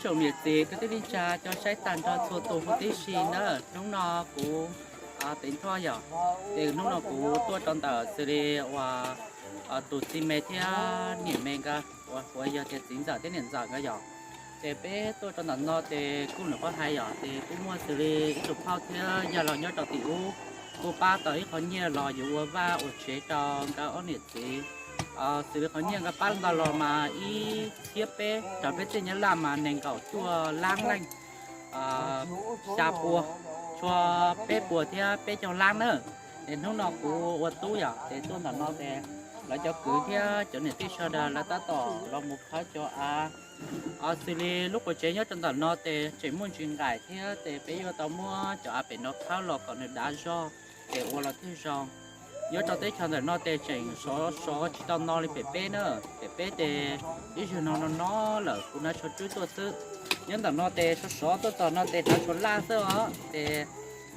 Tsoom niam txiv kwv tij neej tsa cov saib tag nrho txhua tus huv tib si na, hnub no kuv Teev Thoj yom, ces hnub no kuv tuaj rau ntawm xws li uas tus txiv me thiab niam me nkawd, uas yog tias txiv ntxawm thiab niam ntxawm nkawd yom. Ces peb tuaj rau ntawm no ces kuj nyuam qhuav hais yom, ces kuj muaj xws li ib tug phauj thiab yawg laus nyob rau tim ub, kuj pab tau ib qho nyiaj los yuav ua vaj ua tsev rau nkawd ob niam txiv. Xws li qhov nyiaj nkawd pab ntau los mas ib txhiab peb, raws peb txoj nyab laj mas nees nkaum cuaj lab leej, xya pua, tshuav peb puas thiab peb caug lab na. Ces hnub no kuv ua tub yom, ces tuaj ntawm no ces lawv cov kwv thiab cov niam tij sawv daws lawv tab tom los mus khawb cov av. Xws li lub quas tsev nyob rau ntawm no ces tseem muaj ntsis nqaim thiab, ces peb yuav tau muab cov av pem no khawb los kom nws dav zog, ces ua los thiaj zoo. Nyob rau teb chaws ntawm no ces tseem sov sov tsis tau no li pem peb na. Pem peb ces ib zaug no no no lawm, kuv hnav tsho tswb tuaj xwb. Nyob ntawm no ces sov sov tuaj txog no ces hnav tsho laj xwb os. Ces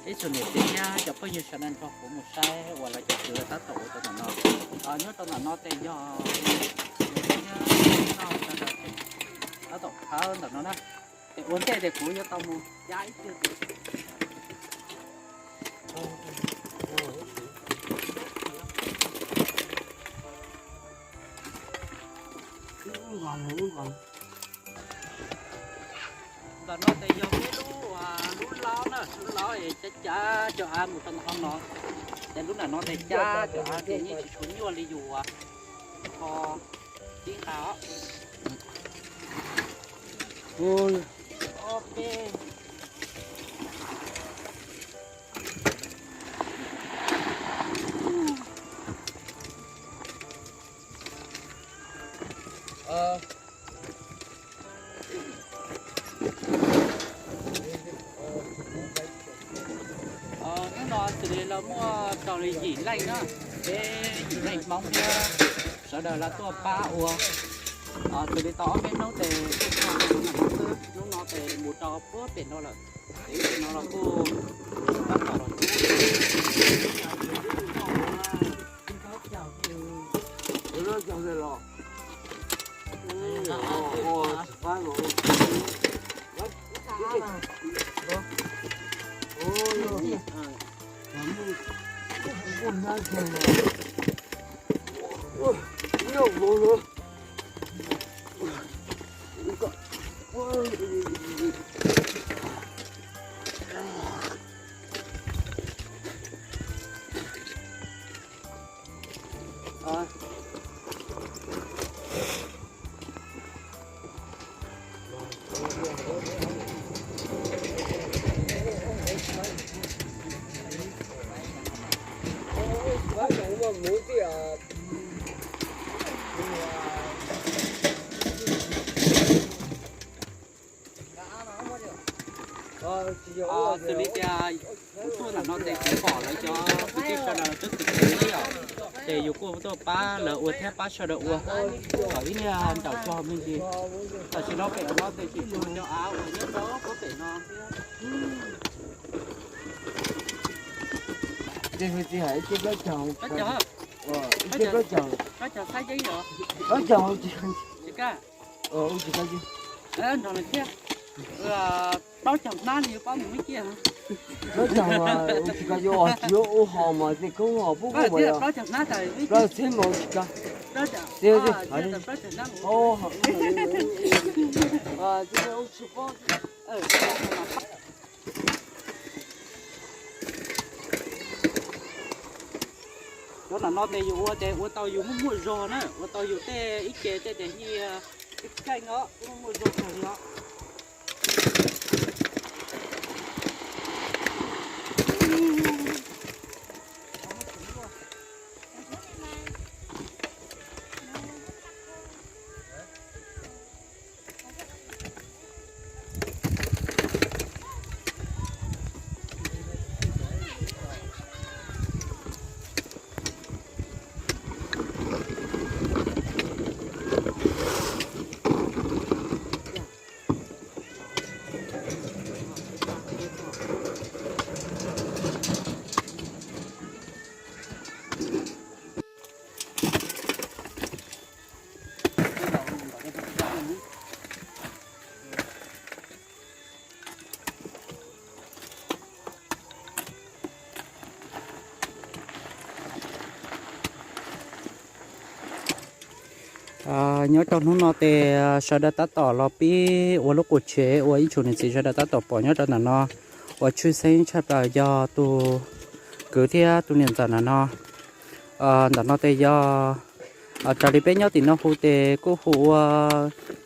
ib tsoom niam txiv thiab cov phooj ywg sawv daws nrog kuv mus saib uas lawv cov kwv tab tom ua rau ntawm no. Nyob rau ntawm no ces yog tab tom khawb ntawm no na. Ces ua ntej ces kuv yuav tau mus cab ib tug. Ntawm no ces yog peb lub, lub laub na, lub laub es cab cab cov av mus rau ntawm no no. Ces lub ntawm no ces cab cov av ces yeej tsis tshua nyuaj li yus kho tib nqa os. Hnub no xws li lawv muaj raug li yim leej na, peb yim leej Hmoob thiab sawv daws lawv tuaj pab ua. Xws li tau ob peb hnub ces tuaj txog ntawm no xwb, hnub no ces mus rau puag pem no lawm. Ces ib sim no los kuj tab tom los Xws li tias kuv tuaj ntawm no ces kuv pom lawv cov kwv tij sawv daws twb khwv khwv thiab yom, ces yus kuj tuaj pab lawv ua thiab pab sawv daws ua kom ib niag nraum tso me ntsis. Tam sim no pem no ces tseem tshuav cov av uas nyob rau puag pem no thiab. Ib ce plaub caug, ib ce plaub caug, plaub caug, plaub caug hnab li yuav pab mus ib kiag. Plaub caug mas ua tsis kag, yuav tsis yuav ua hos mas tej koob hos pub pub mas yog plaub txhiab mas ua tsis kag. Txhiab, cov ntawm no ces yus ua ces ua tau yus muaj muaj zog na, ua tau yus tej ib ce tej tes nyiaj ib keej os, muaj muaj zog kawg li os. Nyob rau hnub no ces sawv daws tab tom los pib ua lub quas tsev uas ib tsoom niam txiv sawv daws tab tom pom nyob rau ntawm no uas tshwj xeeb tshaj plaws yog tus kwv thiab tus niam ntxawm ntawm no. Ntawm no ces yog raws li peb nyob tim no hu ces kuj hu ua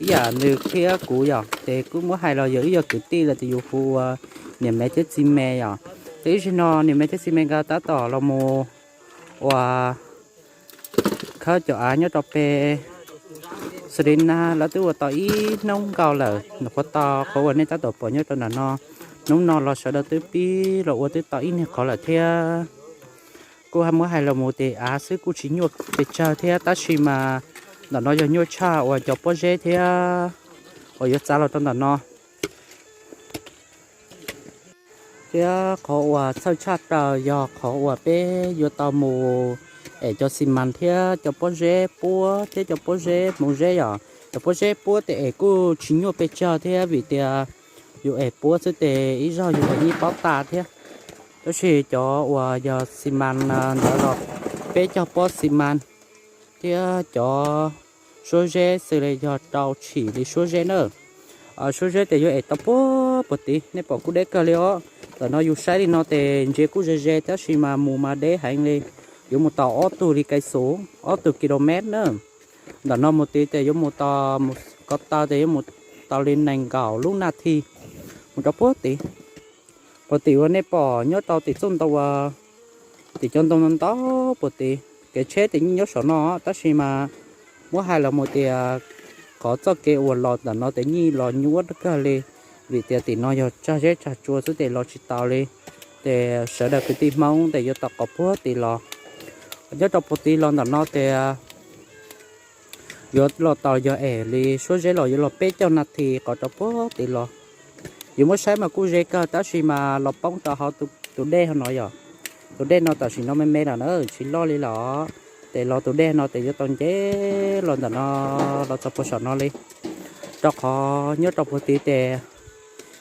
ib yam nws thiab kuv yom, ces kuj muab hais los yog ib yam kwv tij los ces yus hu ua niam me thiab txiv me yom. Ces ib zaug no niam me thiab txiv me nkawd tab tom los mus uas khawb cov av nyob rau pem xws li na lawv twb ua tau ib hnub nkaus lawm, nyuam qhuav tau qhov uas nej tab tom pom nyob rau ntawm no. Hnub no los sawv daws twb pib los ua twb tau ib niag qhov lawm thiab. Kuj muab hais los mus ces av xwb kuj tsis nyuaj pes tsawg thiab, tab sis mas ntawm no yog nyuaj tshaj uas cov pob zeb thiab uas yuav txav los rau ntawm no. Thiab qhov uas txhawj tshaj plaws yog qhov uas peb yuav tau mus es cov xi mas thiab cov pob zeb puab thiab cov pob zeb hmoov zeb yom. Cov pob zeb puab ces es kuj tsis nyuaj pes tsawg thiab, vim tias yus es puab xwb ces ib zaug yus es yeej pob tas thiab. Tab sis cov uas yog xi mas ntawd los peb caug pob xi mas thiab cov suab zeb xws li yog rau tshim li suab zeb na. Suab zeb ces yuav es tau puag puag tid, nej pom kuj deb kawg li os. Ntawm no yus saib li no ces ntsia kuj ze ze tab sis mas mus mas deb heev li. Yuav mus tau ob tug li kais xus, ob tug kilomev na. Ntawm no mus tid ces yuav mus tau, mus ko taw ces yuav mus tau li nees nkaum lub nas this mus rau puag tid. Puag tim uas nej pom nyob rau tim txoj ntoo, tim cov ntoo ntau ntau puag tid, kev tsheb ces yeej nyob saum no, tab sis mas muab hais los mus tias qhov txoj kev uas los ntawm no ces yeej los nyuaj kawg li, vim tias tim no yog tsag zeb tsag tsua xwb ces los tsis taus li. Ces sawv daws kwv tij Hmoob ces yuav tau qhov puag tid los. Nyob rau puag tid los ntawm no ces yuav los tau yog es li suab zeb los yuav los peb caug nas this qhov rau puag tid los. Yus muab saib mas kuj ze kawg tab sis mas los poob rau hauv tus dej no yom. Tus dej no tam sim no me me lawm na, tsis loj li lawm. Ces los tus dej no ces yuav tau nce los ntawm no los txog puag saum no li. Rau qhov nyob rau puag tid ces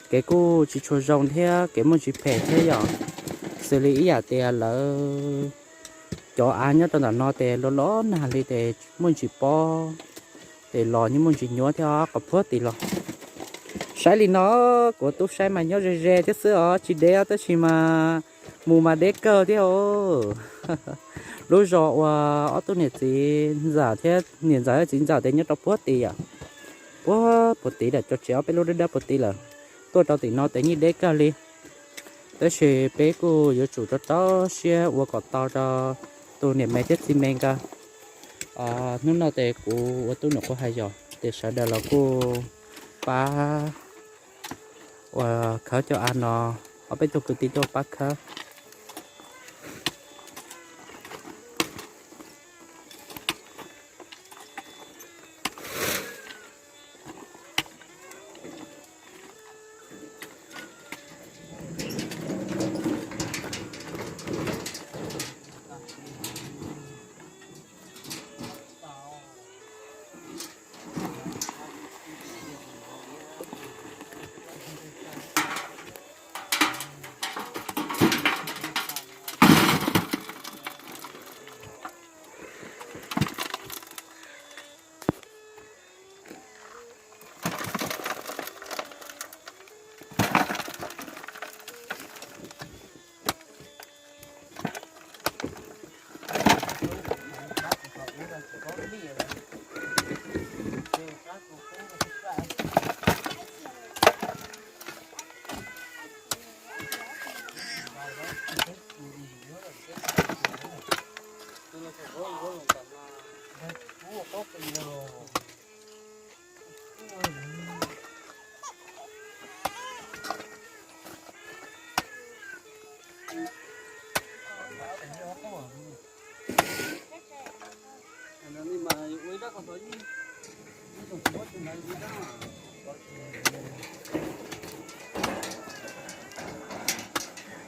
kev kuj tsis tshua zoo thiab kev muaj ntsis phem thiab yom. Xws li ib yam tias lawv cov av nyob rau ntawm no ces los los nag li ces muaj ntsis pob, ces los yeej muaj ntsis nyuaj thiab qhov puag tid los. Saib li no, kuv tub saib mas nyob ze ze thiab xwb os, tsis deb tab sis mas mus mas deb kawg thiab os. Lub zos uas ob tug niam txiv ntxawm thiab niam ntxawm txiv ntxawm ces nyob rau puag tid yom. Puag puag tid lawm, cov tsev ob peb lub dawb dawb puag tid lawm. Tuaj rau tim no ces yeej deb kawg li. Tab sis peb kuj yuav tsum rau rau siab ua kom tau rau tus niam me thiab txiv me nkawd. Hnub no ces kuv ua tub nyuam qhuav hais yom, ces sawv daws los kuj pab ua khawb cov av no, ob peb tug kwv tij tuaj pab khawb.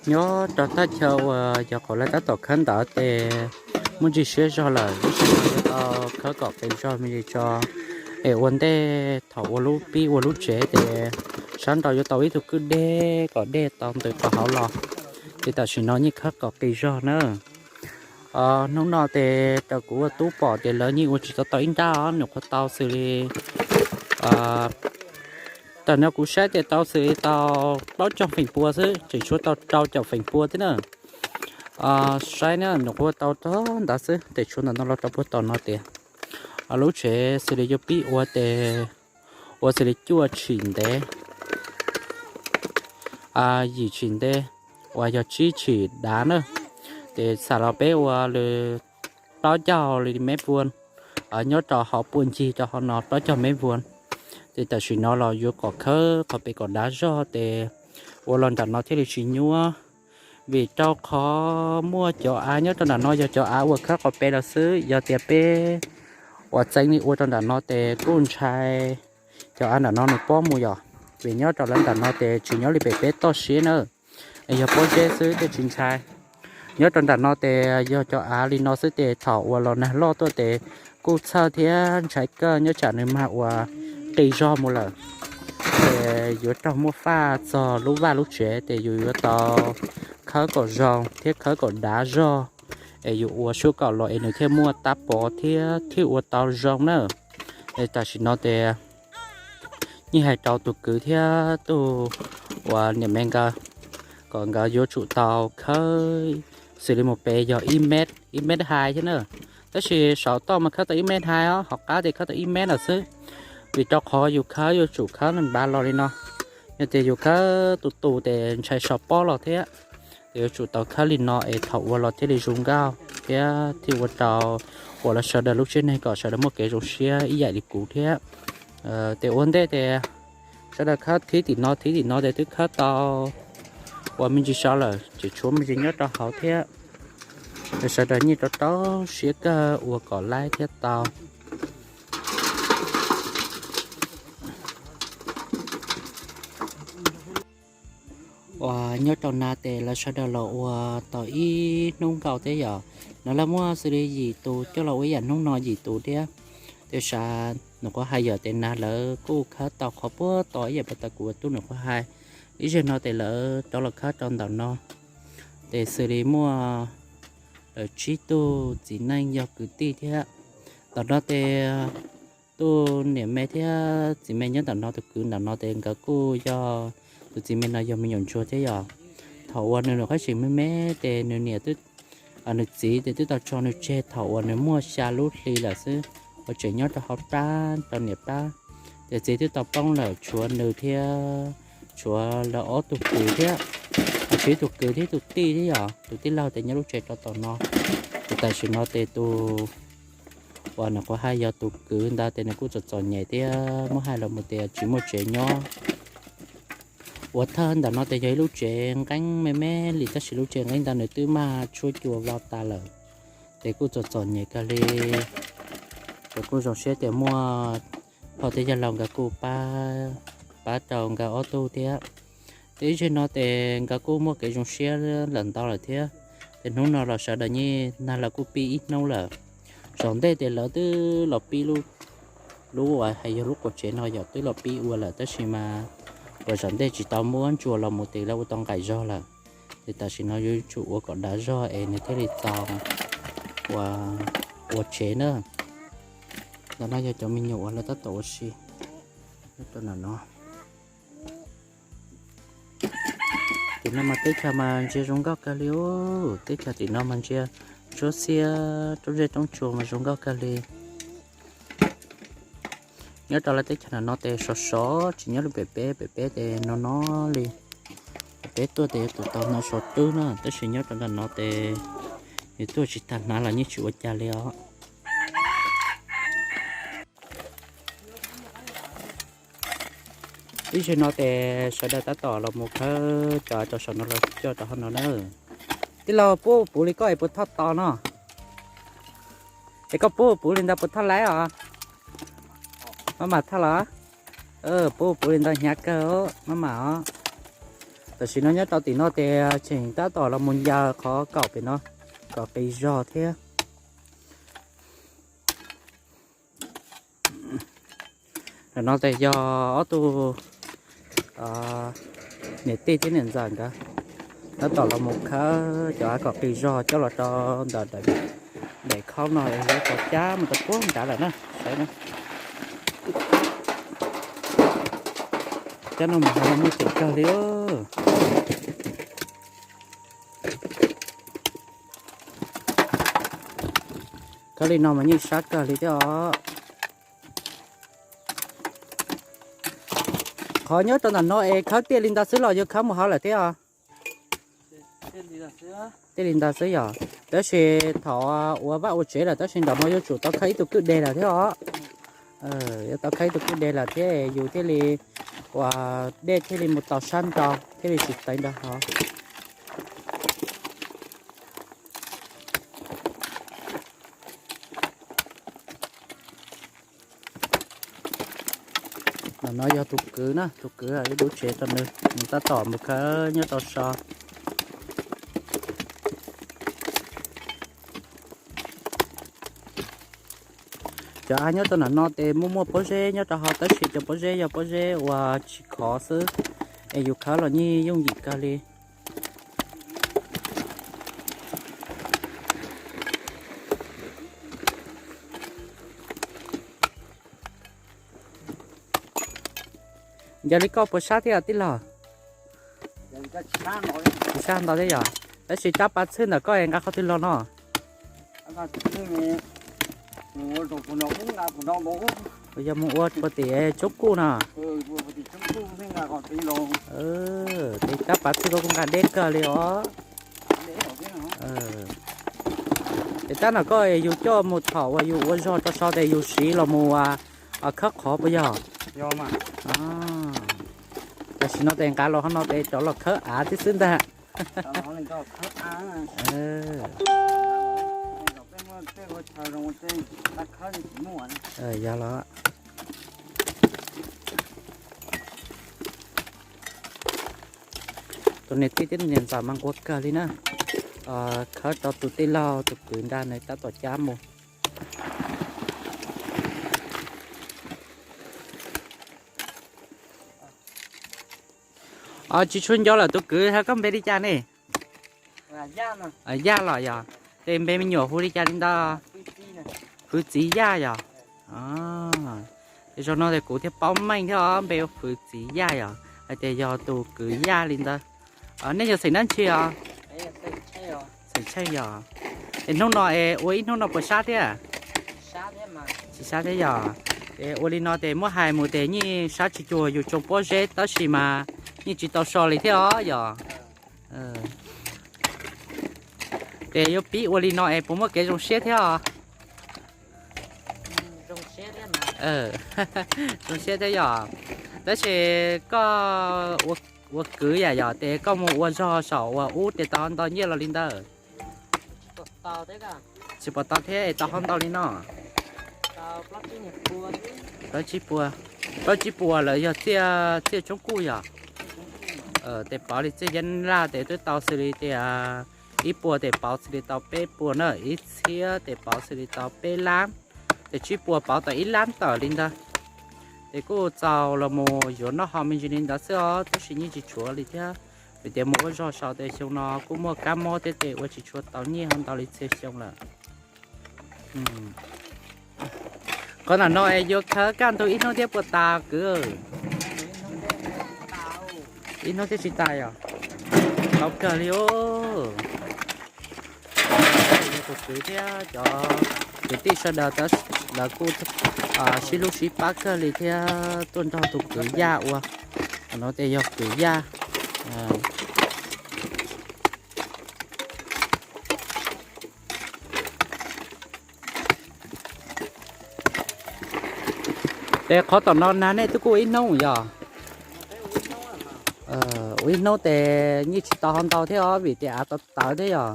Nyob rau thaj chaw uas yog qhov lawv tab tom khawb ntawd ces muaj ntsis siab zog lawm, tab sis mas yuav tau khawb kom qis zog me ntsis tso, es ua ntej thaum ua lub pib ua lub tsev ces sab nraud yuav tau ib tug kwj deg kom dej tau ntws qhov hauv los, ces tam sim no yeej khawb kom qis zog na. Hnub no ces raws kuv ua tub pom ces lawv yeej ua tsis tau tau ib nrab os, nyuam qhuav tau xws li, tam no kuv saib ces tau xws li tau plaub caug feem pua xwb, tseem tshuav tau rau caum feem pua thiab na. Saib na, nyuam qhuav tau rau ntawd xwb, ces tshuav ntawm no los rau puag tom no tias lub tsev xws li yuav pib ua ces ua xws li cuaj tshim ntev, yim tshim ntev, uas yog tsib tshim dav na. Ces xam los peb ua li plaub caug li mev vuas, nyob rau hauv puag ncig rau hauv no plaub caug mev vuas. Ces tam sim no los yuav kom khawb qhov pem kom dav zog ces ua los nram no thiaj li tsis nyuaj. Vim rau qhov muaj cov av nyob rau nram no yog cov av uas khawb qhov pem lawm xwb, yog tias peb uas txeev li ua rau nram no ces kuj ntshai cov av nram no nws pob mus yom. Vim nyob rau lawv nram no ces tsis nyob li pem peb toj siab na, yog pob zeb xwb thiaj tsis ntshai. Nyob rau nram no ces yog cov av li no xwb ces thaum uas los nag loj tuaj ces kuj txhawj thiab ntshai kawg, nyob tsam nws mag uas qis zog mus lawm ces yuav raug muab faj txog lub vaj lub tsev ces yus yuav tau khawb kom zoo thiab khawb kom dav zog es yus ua suab kom los es nws thiaj muaj tab pov thiab thiaj ua tau zoo na. Es tam sim no ces yeej hais rau tus kwv thiab tus uas niam me nkawd kom nkawd yuav tsum tau khawb xws li mus pem yog ib mev, ib mev hais thiab na. Tab sis saum toj mas khawb tau ib mev hais os, hauv qab ces khawb tau ib mev lawm xwb. Vim rau qhov yus khawb yuav tsum khawb npav los li no, yog tias yus khawb tus tus ces ntshai so pob los thiab. Ces yuav tsum tau khawb li no es thaum ua los thiaj li zoo nkauj thiab thiaj ua rau uas lawv sawv daws lub tsev neeg kom sawv daws muaj kev zoo siab ib yam li kuv thiab. Ces ua ntej ces sawv daws khawb thib tim no thib tim no ces twb khawb tau uas me ntsis so lawm, tseem tshuav me ntsis nyob rau hauv thiab. Sawv daws nyiaj rau rau siab kawg ua kom laib thiab tau. Uas nyob rau na ces lawv sawv daws los ua tau ib hnub nkaus thiab yom. No lawv muaj xws li yim tus coj los ua ib yam hnub no yim tus thiab. Tej sav nws qhuav hais yom, ces nag lawv kuj khawb tau qhov puag tod ib yam puag ta kuv ua tub nws qhuav hais. Ib zaug no ces lawv rov los khawb rau ntawm no, ces xws li muaj lawv tsib tug txiv neej yog kwv tij thiab. Ntawm no ces tus niam me thiab txiv me nyob ntawm no, tus kwv ntawm no ces nkawd kuj yog, tus txiv me no yog me nyuam ntsuag thiab yom. Thaum uas nws nyuam qhuav tseem me me ces nws niam, nws txiv ces twb tau tso nws tseg thaum uas nws muaj xya lub hli lawm xwb, uas tseem nyob rau hauv plab rau niam plab. Ces txiv twb tau poob lawm, tshuav nws thiab tshuav lawv ob tug kwv thiab, tsis tus kwv thiab tus tij thiab yom, tus tij laug ces nyob lub tsev rau tom no. Ces tam sim no ces tus uas nws qhuav hais yog tus kwv ntawd ces nws kuj txom txom nyem thiab muab hais los mus tias tsis muaj tsev nyob. Uas thawj ntawm no ces yog ib lub tsev nqeeb me me li, tab sis lub tsev nqeeb ntawd nws twb mag tshuab cua vau tas lawm, ces kuj txom txom nyem kawg li. Ces kuj zoo siab tias muaj phauj thiab yawg laus nkawd kuj pab, pab rau nkawd ob tug thiab. Ces ib zaug no ces nkawd kuj muaj kev zoo siab lawm ntau lawm thiab. Ces hnub no los sawv daws nyiaj nag lawv kuj pib ib hnub lawm. Zaum ntej ces lawv twb los pib lub, lub uas hais yog lub quas tsev no yom, twb los pib ua lawm tab sis mas uas zaum ntej tsis tau muab ntsuas los mus ces lawv ua tau nqaim zog lawm. Ces tam sim no yuav tsum ua kom dav zog es nws thiaj li txaus ua, ua tsev na. Ntawm no yog cov me nyuam uas lawv tab tom ua si rau ntawm no. Tim no mas teb chaws mas ntsia zoo nkauj kawg li os, teb chaws tim no mas ntsia tsuab xiab roob zeb roob tsuas mas zoo nkauj kawg li. Nyob rau lawv teb chaws ntawm no ces sov sov, tsis nyob li pem peb, pem peb ces no no li. Pem peb tuaj ces yuav tsum tau hnav sov twb na, tab sis nyob rau ntawm no ces yus tuaj tsis tag hnav los yeej tsis ua cas li os. Ib zaug no ces sawv daws tab tom los mus khawb cov rau saum no los coj rau hauv no na. Tij laug, puab puv li koj es puas thoj tos no? Es koj puv puv li ntawd puas thoj laib os? Maj mam thoj los? Puv puv li ntawd hnyav kawg, maj mam os. Tam sim no nyob rau tim no ces tseem tab tom los mus ncaws qhov kaum pem no kom qis zog thiab. Ntawm no ces yog ob tug niam tij thiab niam ntxawm nkawd. Tab tom los mus khawb cov av kom qis zog coj los rau ntawm daim khaub no yuav tau cab mus rau puag nrad lawm na. Saib na, cab no mus hauv muaj ceem kawg li. Khawb li no mas yeej sab kawg li thiab os. Qhov nyob rau ntawm no es khawb tiaj li ntawd xwb los yog khawb mus hauv lawm thiab os? Tiaj li ntawd xwb yog, tab sis thaum ua vaj ua tsev lawm tab sis ntawm no yuav tsum tau khawb ib tug kwj deg lawm thiab os. Yuav tau khawb ib tug kwj deg lawm thiab yus thiaj li ua dej thiaj li mus tau sab nrau thiaj li tsis tawv nrau hov. Ntawm no yog tus kwv na, tus kwv ib lub tsev rau nws, nws tab tom mus khawb nyob rau so. Cov av nyob rau ntawm no ces muaj muaj pob zeb nyob rau hauv tab sis cov pob zeb yog pob zeb uas tsis khov xwb, es yus khawb los yeej yooj yim kawg li. Yog li koj puas sab thiab tij laug? Tsis sab ntau thiab yog, tab sis cab pav txhwb ntawm koj nqa qhov twg los no? Yog mus ua puag tim Tsoob Kuj no. Ces cab pav txhwb koj kuj nqa deb kawg li os. Ces tab no koj yus coj mus thaum uas yus ua zog rau so ces yus siv los mus khawb qhov puas yog? Tam sim no ces nqa los qhov no ces rov los khawb av tib xwb ntag. Yog los. Tus niam tij thiab niam ntxawm mas nquag kawg li na. Khawb rau tus tij laug tus kwv nrad nws tab tom cab mus. Tsis tshua nco lawm tus kwv, koj npe li cas ne? Yaj los yog, ces npe me nyuam hu li cas li ntawd? Hwv Txiv Yaj yog. Ces zaum no ces kuv thiaj paub meej thiab os, npe Hwv Txiv Yaj yog, hais tias yog tus kwv Yaj li ntawd. Nej yog xeem dab tsi os? Xeem Tsheej yog. Es hnub no es ua ib hnub no puas sab thiab? Tsis sab thiab yog. Es ua li no ces muab hais mus ces yeej sab tsis cuag yus tsoo pob zeb tab sis mas yeej tsis tau so li thiab os yog. Ces yuav pib ua li no es puas muaj kev zoo siab thiab os? Zoo siab thiab yog. Tab sis koj ua kwv yam yog ces koj mus ua zog saum uas ub ces tau ntau nyiaj los li ntawd? Tsis pom tau thiab es tau ho ntau li no? Plaub tsib puas, plaub tsib puas lawm yog txiaj, txiaj Tsoob Kuj yog. Ces pauv li txiaj Yab Laj ces twb tau xws li tias ib puas ces pauv xws li tau peb puas na, ib txhiab ces pauv xws li tau peb lab, ces tsib puas pauv tau ib lab tawm li ntawd. Ces kuj txaus los mus yuav noj haus me ntsis li ntawd xwb os, tab sis yeej tsis tshuav li thiab. Vim tias mus ua zog saum ces xyoo no kuj muaj kab mob thiab ces ua tsis tshua tau nyiaj ho ntau li txhia xyoo lawm. Qhov ntawm no es yuav khawb kaj ntug ib hnub thiab puas tas kwv? Ib hnub thiab tsis tas yog? Tau kawg li os. Tus kwv thiab cov kwv tij sawv daws, lawv kuj sib hlub sib pab kawg li thiab tuaj nrog tus kwv Yaj ua. Qhov no ces yog kwv Yaj. Ces qhov tom no nag nej twb kuj ua ib hnub yog? Ua ib hnub ces yeej tsis tau ho ntau thiab os vim tias av tau tawv thiab yog?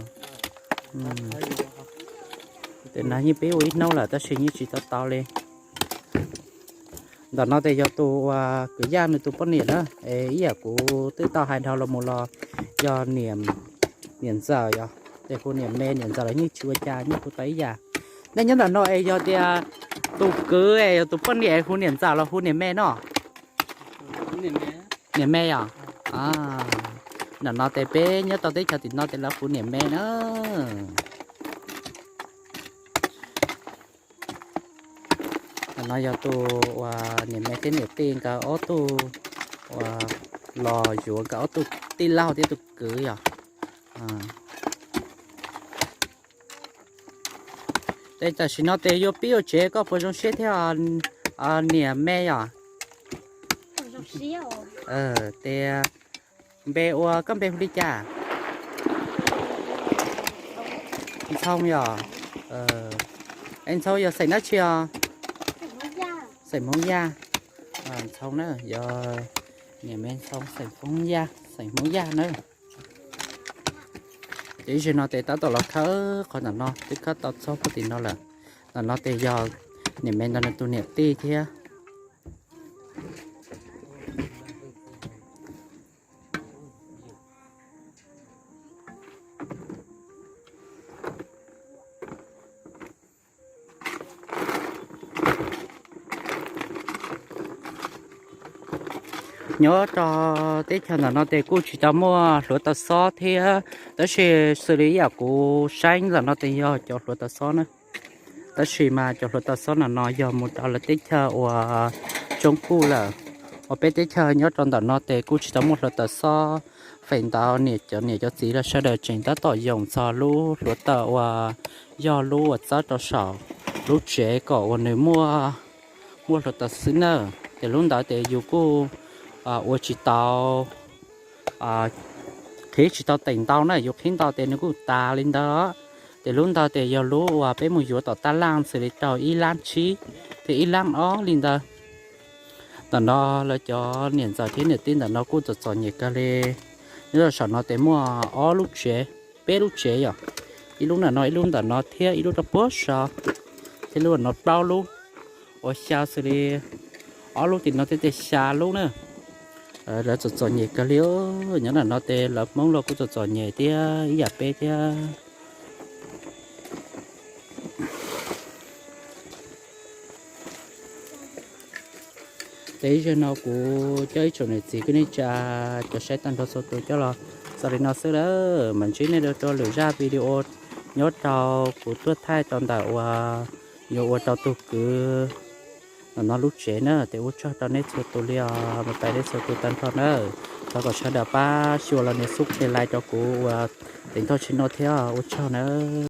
Ces nag yeej pib ua ib hnub lawm tab sis yeej tsis tau tau li. Ntawm no ces yog tus uas kwv Yaj nws tus poj niam na, es ib yam kuv twb tau hais dhau los mus los yog niam ntxawm yog, ces hu niam me niam ntxawm los yeej tsis ua cas, yeej hu tau ib yam. Nej nyob ntawm no es yog tias tus kwv es yog tus poj niam hu niam ntxawm los hu niam me no? Niam me yog? Ntawm no tes peb nyob rau teb chaws tim no tes lawv hu niam me na. Ntawm no yog tus uas niam me thiab niam tij nkawd ob tug uas los yuav nkawd ob tug tij laug thiab tus kwv yom. Tes tam sim no tes yuav pib ua tsev, koj puas zoo siab thiab niam me yom? Tes npe ua, koj npe hu li cas? Ntxhoo yom. Es Ntxhoo yog xeem dab tsi os? Xeem Hmoob Yaj. Ntxhoo na, yog niam me Ntxhoo xeem Hmoob Yaj, xeem Hmoob Yaj na. Ces ib zaug no tes tab tom los khawb qhov ntawm no, twb khawb tau txog puag tim no lawm. Ntawm no tes yog niam me ntawd nws tus niam tij thiab. Nyob rau teb chaws ntawm no tes kuj tsis tau muaj hluav taws xob thiab, tab sis xws li yam kuv saib ntawm no tes yog cov hluav taws xob na. Tab sis mas cov hluav taws xob ntawm no yog mus rau lawv teb chaws uas tsoob kuj lawm, uas peb teb chaws nyob rau ntawm no tes kuj tsis tau muaj hluav taws xob feem ntau, niam cov niam cov txiv los sawv daws tseem tab tom yoom txog lub hluav taws uas yog lub uas txawb rau saum lub tsev kom uas nws muaj, muaj hluav taws xwb na. Ces lub ntawd ces yus kuj ua tsis tau, qhib tsis tau teem ntau na, yus qhib ntau ces nws kuj tas li ntawd. Ces lub ntawd ces yog lub uas peb mus yuav tom taj laj xws li rau ib lab tsib thiab ib lab ob li ntawd. Ntawm no lawv cov niam ntxawm thiab niam tij ntawm no kuj txom txom nyem kawg li. Nyob rau saum no ces muaj ob lub tsev, peb lub tsev yom, ib lub ntawm no, ib lub ntawm no thiab ib lub rau puag saud, thiab lub no plaub lub, ua xya xws li ob lub tim no thiab ces xya lub na. Lawv txom txom nyem kawg li. Nyob ntawm no ces lawv Hmoob los kuj txom txom nyem thiab ib yam peb thiab. Ces ib zaug no kuv coj ib tsoom niam txiv kwv tij neej tsa cov saib tag nrho txhua tus coj los txog li no xwb lawm, mam ntsib nej dua rau lwm zaj video nyob rau kuv tuaj thaij rau ntawm uas yuav ua rau tus kwv ntawm no lub tsev na. Ces ua tsaug rau nej txhua tus li os, mas pais nej txhua tus tag nrho na. Thov kom sawv daws pab xyuas los nias subscribe, like rau kuv uas Teev Thoj channel thiab, ua tsaug nawb.